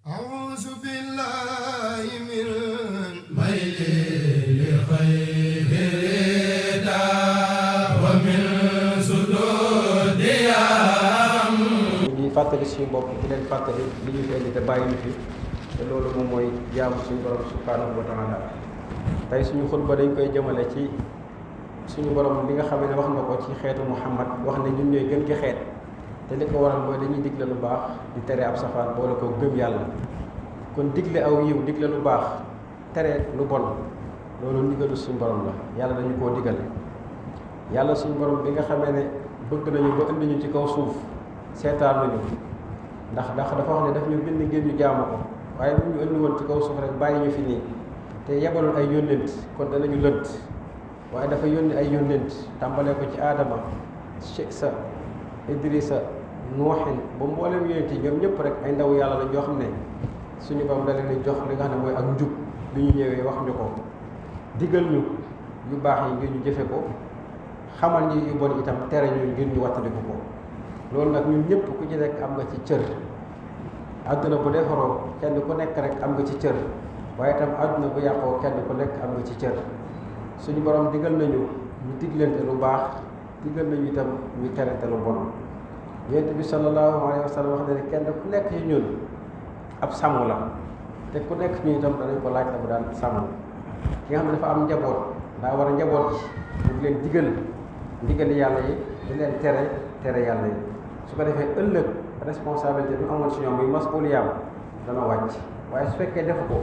أعوذ بالله من ميل لخير الهدى ومن سدود يام di fàttali suñu bopp di leen fàttali li ñu fi indi te bàyyi ñu fi te loolu moom mooy jaamu suñu borom subhanahu wa taala tey suñu xutba dañ koy jëmale ci suñu borom li nga xam ne wax na ko ci xeetu Muhammad wax ne ñun ñooy gën gi xeet te li ko waral mooy dañuy digle lu baax di tere ab safaan boole ko gëm yàlla kon digle aw yiw digle lu baax tere lu bon loolu ndigalu suñu borom la yàlla dañu koo digal yàlla suñu borom bi nga xamee ne bëgg nañu ba indi ñu ci kaw suuf seetaan nañu ndax dafa wax ne daf ñu bind ngir ñu jaamu ko waaye bu ñu indi woon ci kaw suuf rek bàyyi ñu fi nii te yebalul ay yónnent kon danañu lënt waaye dafa yónni ay yónnent tàmbalee ko ci aadama sa idrisa nuuxin ba mboolem yónnent yi ñoom ñëpp rek ay ndaw yàlla la ñoo xam ne suñu borom da leen jox li nga xam ne mooy ak njub bi ñu ñëwee wax ñu ko digal ñu yu baax yi ngir ñu jëfe ko xamal ñi yu bon itam tere ñu ngir ñu wattandiku ko loolu nag ñun ñëpp ku ci nekk am nga ci cër àdduna bu defaroo kenn ku nekk rek am nga ci cër waaye itam àdduna bu yàqoo kenn ku nekk am nga ci cër suñu borom digal nañu ñu diglante lu baax digal nañu itam ñu terete lu bon yonent bi sallallahu alayhi wa sallam wax na ne kenn ku nekk ci ñun ab sàmm la te ku nekk ñu itam danañ ko laaj la bu daan sàmm ki nga xam ne dafa am njaboot daa war a njaboot yi di leen digal ndigali yàlla yi di leen tere yàlla yi su ko defee ëllëg responsabilité bi amoon si ñoom muy masuliyaam dana wàcc waaye su fekkee defu ko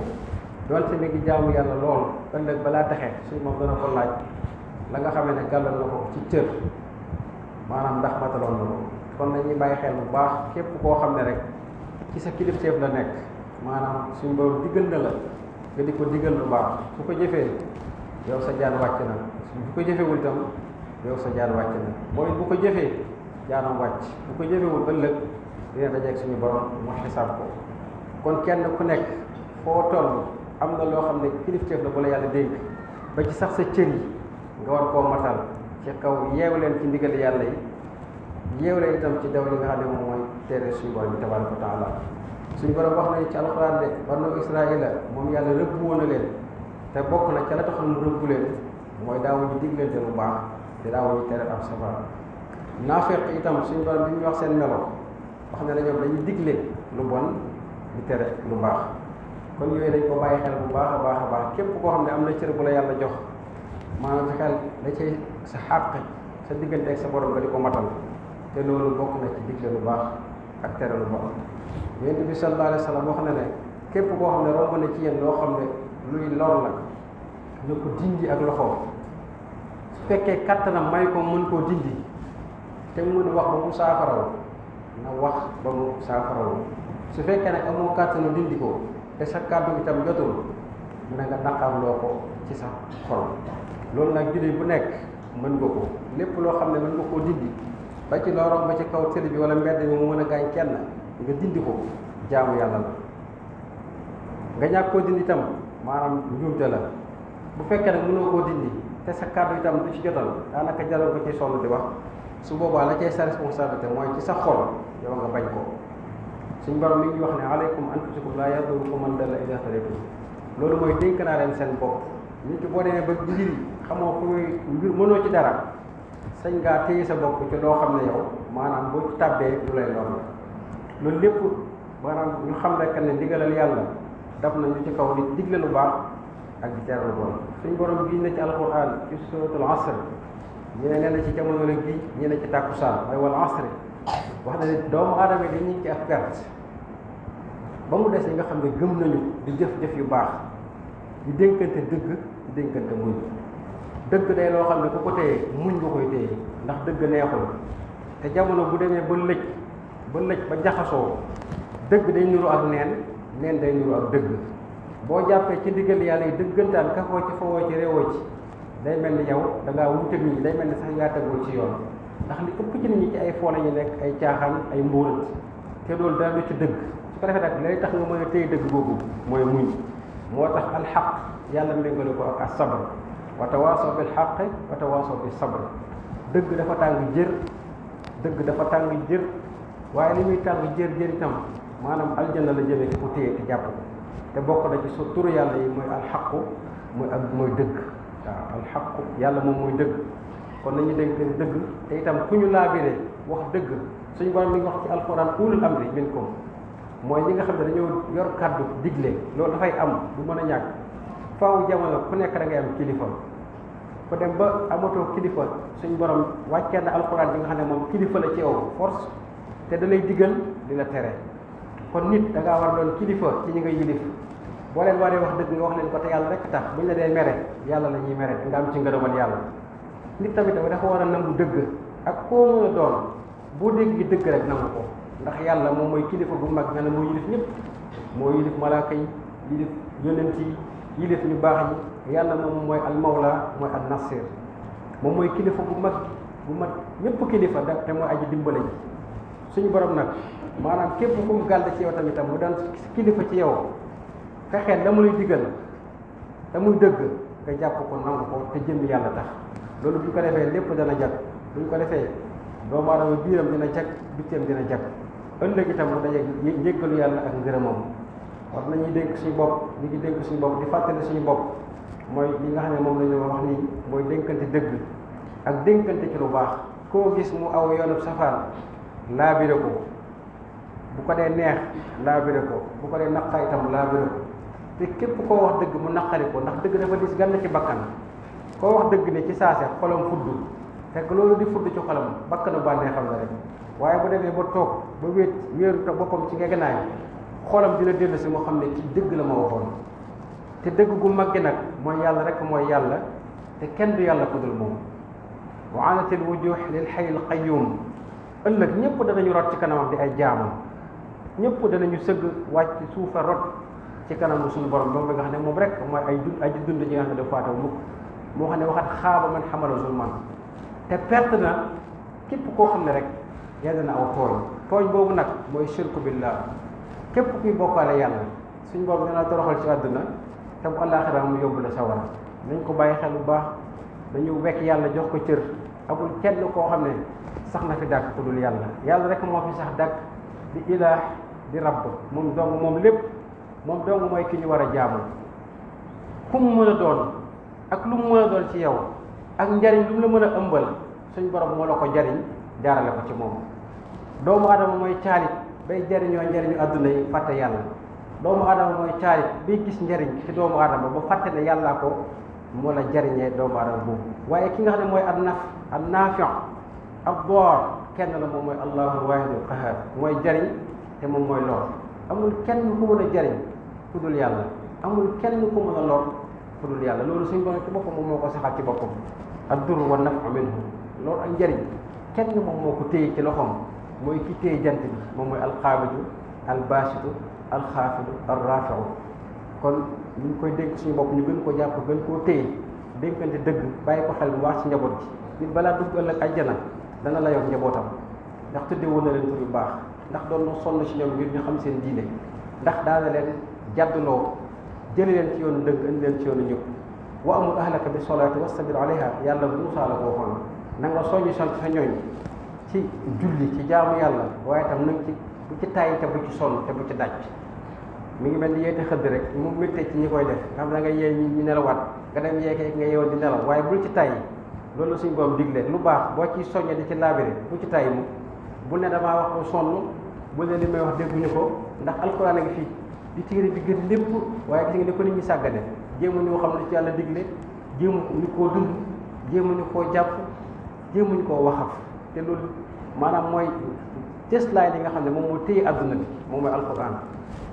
doonte mi ngi jaamu yàlla lool ëllëg balaa taxe suñ moom dana ko laaj la nga xamee ne gàllal na ko ci cër maanaam ndax mataloon na ko kon nañuy bàyyi xel bu baax képp koo xam ne rek ci sa kilifteef la nekk maanaam suñ borom digal na la nga di ko digal lu baax su ko jëfee yow sa jaan wàcc na bu ko jëfewul itam yow sa jaan wàcc na mooy bu ko jëfee jaanam wàcc bu ko jëfewul ëllëg dina dajeeg suñu borom mu xisaab ko kon kenn ku nekk foo toll am na loo xam ne kilifteef la bu la yàlla dénk ba ci sax sa cër yi nga war koo matal ci kaw yeew leen ci ndigal yàlla yi yeew leen itam ci daw li nga xam ne moom mooy tere suñu borom bi tabaraka wa taala suñu borom wax nañu ci alxuraan de banu israila moom yàlla rëbb woon na leen te bokk na ca la taxoon mu rëbb leen mooy daawuñu diglante lu baax te daawuñu tere ab safaan naafeq itam suñu borom bi ñu wax seen melo wax ne la ñoom dañuy digle lu bon di tere lu baax kon yooyu dañ ko bàyyi xel bu baax a baax a baax képp koo xam ne am na cër bu la yàlla jox maanaam sa xel da cay sa xàq sa diggante ak sa borom nga di ko matal te loolu bokk na ci digle lu baax ak tere lu bon yonent bi sallallahu alayhi wa sallam wax na ne képp koo xam ne romb na ci yéen loo xam ne luy lor la na ko dindi ak loxoom su fekkee kattanam may ko mën koo dindi te mu mën wax ba mu saafaraw na wax ba mu saafaraw su fekkee nag amoo kàttanu dindi ko te sa kàddu itam jotul mu ne nga naqarloo ko ci sa xol loolu nag jullit bu nekk mën nga ko lépp loo xam ne mën nga koo dindi ba ci loo ba ci kaw télé bi wala mbedd bi mu mën a gaañ kenn nga dindi ko jaamu yàlla la nga ñàkk koo dindi itam maanaam njuumte la bu fekkee nag mënoo koo dindi te sa kàddu itam du ci jotal daanaka jaral ko ci sonn di wax su boobaa la cay sa responsabilité mooy ci sa xol yow nga bañ ko suñ borom mi ngi wax ne aleykum anfusakum laa yadurukum man dalla idaa htadaytum loolu mooy dénk naa leen seen bopp nit ki boo demee ba mbir xamoo fu muy mbir mënoo ci dara sañ ngaa téye sa bopp ci loo xam ne yow maanaam boo ci tàbbee lu lay lor loolu lépp maanaam ñu xam rek ne ndigalal yàlla daf na ñu ci kaw di digle lu baax ak di tere lu bon suñ borom giñ na ci alquran ci suratul asr ñu ne nee na ci jamono la gi ñu ne ci tàkkusaan mooy wal asri wax na ne doomu aadama yi dañuy ci ak perte ba mu des yi nga xam ne gëm nañu di jëf-jëf yu baax di dénkante dëgg di dénkante muñ dëgg day loo xam ne ku ko téye muñ nga koy téye ndax dëgg neexul te jamono bu demee ba lëj ba jaxasoo dëgg day nuru ak neen day nuru ak dëgg boo jàppee ci ndigal yàlla yi dëggantaan kafoo ci fawoo ci réewoo ci day mel ni yow da ngaa wuute nit ñi day mel ni sax yaa tegul ci yoon ndax li ëpp ci nit ñi ci ay foo la ñu nekk ay caaxaan ay mbóorat te loolu dara du ci dëgg su ko defee nag lay tax nga mën a téye dëgg boobu mooy muñ moo tax alxaq yàlla méngale ko ak as-sabr wa tawaasaw bil xaq wa tawaasaw bis sabr dëgg dafa tàng jër waaye li muy tàng jër itam maanaam aljanna la jëmee ki ku téye te jàpp ko te bokk na ci su turu yàlla yi mooy alxaqu mooy dëgg waaw alxaqu yàlla moom mooy dëgg kon nañu dénk dëgg te itam ku ñu laabiree wax dëgg suñu borom mi ngi wax ci alquran ulul amri minkum mooy ñi nga xam ne dañoo yor kàddu digle loolu dafay am du mën a ñàkk faaw jamono ku nekk da ngay am kilifa ku dem ba amatoo kilifa suñu borom wàccee na alquran bi nga xam ne moom kilifa la ci yow force te da lay digal di la tere kon nit da ngaa war doon kilifa ci ñi nga yilif boo leen waree wax dëgg nga wax leen ko te yàlla rek tax buñ la dee mere yàlla la ñuy mere nga am ci ngërëmal yàlla nit tamit dafa war a nangu dëgg ak koo mën a doon boo dégg gi dëgg rek nangu ko ndax yàlla moom mooy kilifa bu mag nga ne moo yilif ñëpp moo yilif malaaka yi yilif yonent yi yilif ñu baax ñi yàlla moom mooy al mawla mooy al nasir moom mooy kilifa bu mag bu mat ñëpp kilifa da te mooy aji dimbale ji suñu borom nag maanaam képp ku mu gàll ci yow tamitam mu daan kilifa ci yow fexeel la mu lay digal te muy dëgg nga jàpp ko nangu ko te jëmmi yàlla tax loolu bu ñu ko defee lépp dana jag bu ñu ko defee doomu aadama biiram dina jag bitteem dina jag ëllëg itam mu daje njéggalu yàlla ak ngërëmam war nañuy dénk suñu bopp ñu ngi dénk suñu bopp di fàttali suñu bopp mooy li nga xam ne moom la ñu wax nii mooy dénkante dëgg ak dénkante ci lu baax koo gis mu aw yoonu safaan laabire ko bu ko dee neex laabire ko bu ko dee naqar itam laabire ko te képp koo wax dëgg mu naqari ko ndax dëgg dafa dis gann ci bakkan koo wax dëgg ne ci saase xolam fudd fekk loolu di fudd ci xolam bakkanu bànnee xam la rek waaye bu demee ba toog ba wéeru te boppam ci ngegenaay xolam dina dellu si mu xam ne ci dëgg la ma waxoon te dëgg gu mag gi nag mooy yàlla rek mooy yàlla te kenn du yàlla ku dul moom wa anatil wujuh lil hayyil qayyum ëllëg ñëpp danañu rot ci kanamam di ay jaamam ñëpp danañu sëgg wàcc suufa rot ci kanamu suñu borom moom bi nga xam ne moom rek mooy aji dund ji nga xam ne dafa faataw mukk moo xam ne waxat xaaba man xamala zulman te perte na képp koo xam ne rek yàlla na aw tooñ boobu nag mooy shirku billah képp kuy bokkaale yàlla suñu borom dana toroxal ci àdduna te bu àllaaxira mu yóbbu la sawara nañ ko bàyyi xel bu baax dañu wekk yàlla jox ko cër amul kenn koo xam ne sax na fi dàkk ku dul yàlla rek moo fi sax dàkk di ilaah di rabb moom dong moom lépp moom dong mooy ki ñu war a jaamu ku mu mën a doon ak lu mu mën a doon ci yow ak njariñ lu mu la mën a ëmbal suñ borom moo la ko jariñ jaarale ko ci moom doomu adama mooy caalit bay jariñoo njariñu àdduna yi fàtte yàlla doomu adama mooy caalit bay gis njariñ ci doomu adama ba fàtte ne yàllaa ko moo la jariñee doomu adama boobu waaye ki nga xam ne mooy an naafi' ab door kenn la moom mooy allahu waahidul qahhar mooy jariñ te moom mooy lor amul kenn ku mën a jariñ ku dul yàlla amul kenn ku mën a lor ku dul yàlla loolu suñ borom ci boppam moom moo ko saxal ci boppam ad-durru wa naf'u minhu loolu ak njariñ kenn moom moo ko téye ci loxoom mooy ki téye jant bi moom mooy alqaabidu albasitu alxaafidu arrafiu kon ñu ngi koy dénk suñu bopp ñu gën ko jàpp gën koo téye dénkante dëgg bàyyi ko xel bu baax ci njaboot gi nit balaa dugg ëllëg àjjana dana la yor njabootam ndax tëddee woon na leen tur yu baax ndax doon na sonn ci ñoom ngir ñu xam seen diine ndax daana leen jàdduloo jële leen ci yoonu dëgg indi leen ci yoonu ñëpp wa amul ahlaka bi solaati wastabir alayha yàlla bu Musaa la ko waxoon na nga soññu sant sa ñooñ ci julli ci jaamu yàlla waaye tam nanga ci bu ci tàyyi te bu ci sonn te bu ci daj mi ngi mel ni yeete xëdd rek mu méttee ci ñi koy def nga xam da nga yee ñi nelawaat nga dem yeekee nga yeewoon di nelaw waaye bul ci tàyyi loolu suñu borom digle lu baax boo ci soññee di ci laabire bu ci tàyyi mu bul ne damaa wax lu sonn bul ne li may wax dégguñu ko ndax alxuraan a ngi fii di téere bi gën lépp waaye gis nga ni ko nit ñi sàggane jéemuñu xam ne ci yàlla digle jéemuñu koo dund jéemuñu koo jàpp jéemuñu koo waxaf te loolu maanaam mooy cëslaay li nga xam ne moom moo téye adduna bi moom mooy alxuraan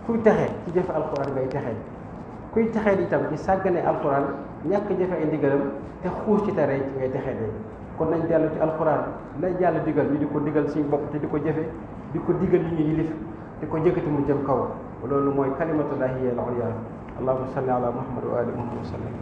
kuy texee ci jëfe alxuraan ngay texee kuy texee di itam ci sàggane alxuraan ñàkk jëfe ay ndigalam te xuus ci tere ci ngay texee de kon nañ dellu ci alxuraan lay yàlla digal ñu di ko digal suñu bopp te di ko jëfe di ko digal yi ñu yilif di ko jëkkati mu jëm kaw loolu mooy kalimatullahi al-ulya allahumma salli ala muhammad wa ali muhammad wa sallam